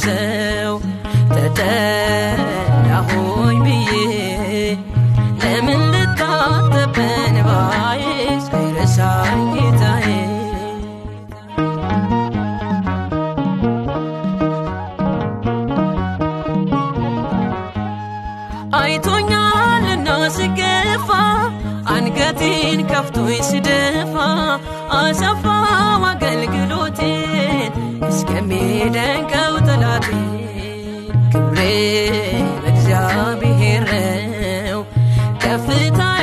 ሰው ተጠላሁኝ ብዬ ለምን ልታጠብ በእንባዬ ሳይረሳኝ ጌታዬ። አይቶኛልና ስገፋ፣ አንገቴን ከፍቶኝ ስደፋ፣ አሰፋው አገልግሎቴን እስከሚደንቀው ጠላቴ። ክብሬ በእግዚአብሔር ነው፣ ከፍታዬ